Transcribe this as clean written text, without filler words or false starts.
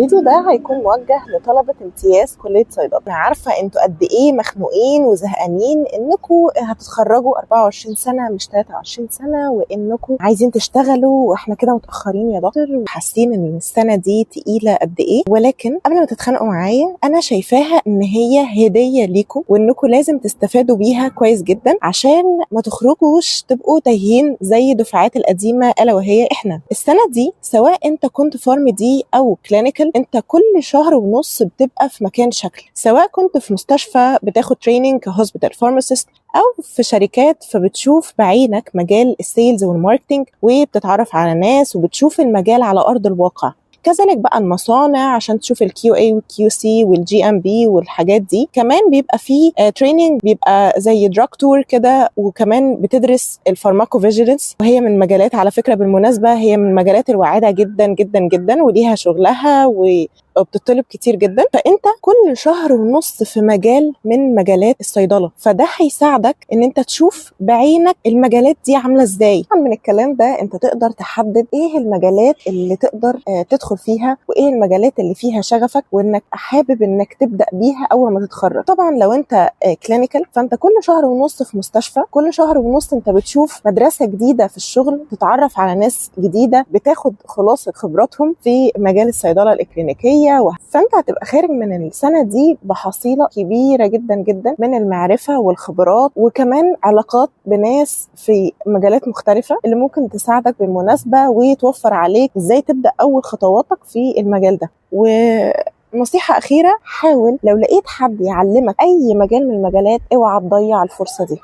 الفيديو ده هيكون موجه لطلبة امتياز كلية صيدلة. أنا عارفة انتوا قد ايه مخنوقين وزهقانين انكم هتتخرجوا 24 سنة مش 23 سنة، وانكم عايزين تشتغلوا واحنا كده متأخرين يا دكتور، وحاسين ان السنة دي تقيلة قد ايه. ولكن قبل ما تتخانقوا معايا، انا شايفاها ان هي هدية ليكم، وانكم لازم تستفادوا بيها كويس جدا عشان ما تخرجوش تبقوا تايهين زي دفعات القديمة، الا وهي احنا. السنة دي سواء انت كنت Pharm D او clinical، انت كل شهر ونص بتبقى في مكان شكل، سواء كنت في مستشفى بتاخد training ك hospital pharmacist او في شركات، فبتشوف بعينك مجال ال sales وال marketing وبتتعرف على ناس وبتشوف المجال على ارض الواقع. كذلك بقى المصانع عشان تشوف ال QA وال QC وال GMP والحاجات دي. كمان بيبقى فيه training بيبقى زي drug tour كده، وكمان بتدرس ال pharmacovigilance، وهي من مجالات على فكرة بالمناسبة هي من المجالات الواعدة جدا جدا جدا، وليها شغلها وبتطلب كتير جدا. فانت كل شهر ونص في مجال من مجالات الصيدله، فده هيساعدك ان انت تشوف بعينك المجالات دي عامله ازاي. طبعا من الكلام ده انت تقدر تحدد ايه المجالات اللي تقدر تدخل فيها، وايه المجالات اللي فيها شغفك وانك حابب انك تبدا بيها اول ما تتخرج. طبعا لو انت clinical فانت كل شهر ونص في مستشفى، كل شهر ونص انت بتشوف مدرسه جديدة في الشغل، تتعرف على ناس جديدة، بتاخد خلاصه خبراتهم في مجال الصيدله الاكلينيكيه. فانت هتبقى خارج من السنة دي بحصيله كبيرة جدا جدا من المعرفة والخبرات، وكمان علاقات بناس في مجالات مختلفة اللي ممكن تساعدك بالمناسبة وتوفر عليك ازاي تبدا اول خطواتك في المجال ده. ونصيحة أخيرة، حاول لو لقيت حد يعلمك أي مجال من المجالات اوعى تضيع الفرصة دي.